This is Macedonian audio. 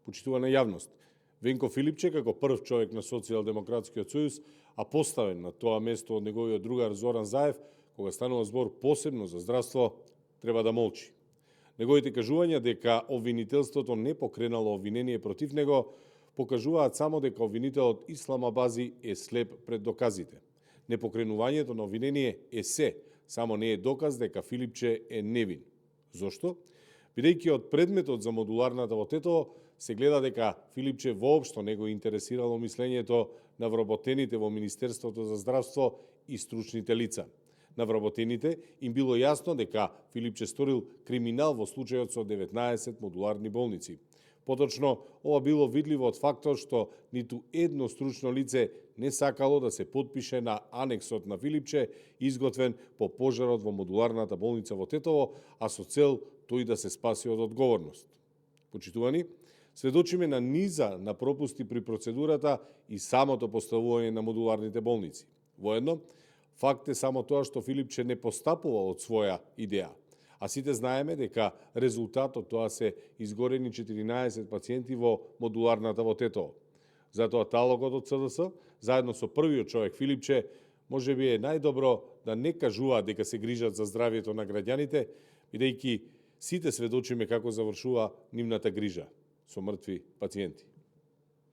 Почитувана јавност, Венко Филипче, како прв човек на Социјалдемократскиот сојуз, а поставен на тоа место од неговиот другар Зоран Заев, кога станува збор посебно за здравство, треба да молчи. Неговите кажувања дека обвинителството не покренало обвинение против него, покажуваат само дека обвинителот Ислам Абази е слеп пред доказите. Непокренувањето на обвинение е се, само не е доказ дека Филипче е невин. Зошто? Бидејќи од предметот за модуларната во Тетово се гледа дека Филипче воопшто не го интересирало мислењето на вработените во Министерството за здравство и стручните лица. На вработените им било јасно дека Филипче сторил криминал во случајот со 19 модуларни болници. Поточно, ова било видливо од фактот што ниту едно стручно лице не сакало да се потпише на анексот на Филипче, изготвен по пожарот во модуларната болница во Тетово, а со цел тој да се спаси од одговорност. Почитувани, сведочиме на низа на пропусти при процедурата и самото поставување на модуларните болници. Воедно, факт е само тоа што Филипче не постапува од своја идеја. А сите знаеме дека резултатот тоа се изгорени 14 пациенти во модуларната во Тетово. Затоа талогот од СДС, заедно со првиот човек Филипче, може би е најдобро да не кажуваат дека се грижат за здравјето на граѓаните, бидејќи сите сведочиме како завршува нивната грижа со мртви пациенти.